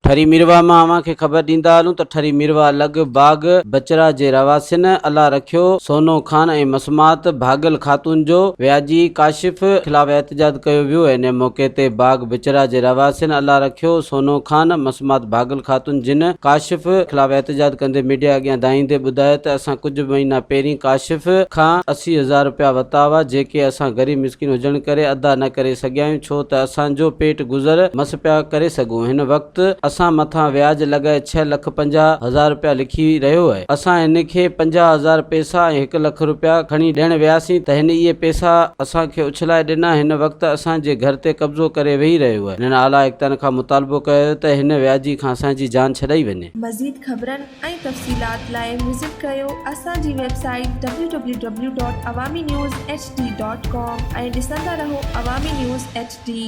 ٺري ميرواهه مان اوهان کي خبر ڏيندا هلون ته ٺري ميرواهه لڳ باغ بچرا جي رهواسين الله رکيو، سونو خان ۽ مسمات ڀاڳل خاتون جو وياجي ڪاشف خلاف احتجاج ڪيو ويو ان موقعي تي باغ بچرا جي رهواسين الله رکيو، سونو خان، مسمات ڀاڳل خاتون جن ڪاشف خلاف احتجاج ڪندي ميڊيا اڳيان دانهيندي ٻڌايو ته اسان ڪجهه مهينا پهرين ڪاشف کان 80 هزار رپيا ورتا هئا جيڪي اسان غريب مسڪين هجڻ ڪري ادا نه ڪري سگهيا آهيون ڇو ته اسان جو پيٽ گذر مس پيا ڪري سگهون هن وقت اسان مٿان وياج لڳائي ڇهه لک 50 هزار رپيا لکي رهيو اهي. اسان هن کي 50 هزار پيسا ۽ هڪ لک رپيا کڻي ڏيڻ وياسين ته هن اهي پيسا اسان کي اڇلائي ڏنا هن وقت اسان جي گهر تي قبضو ڪري ويهي رهيو اهي. هنن اعليٰ اختيارين کان مطالبو ڪيو ته هن وياجي کان اسان جي جان ڇڏائي وڃي. مزيد خبرن ۽ تفصيلات لاء وزٽ ڪريو اسان جي website W W W dot Awami news H D dot com ۽ ڏسندا رهو عوامي نيوز ايڇ ڊي.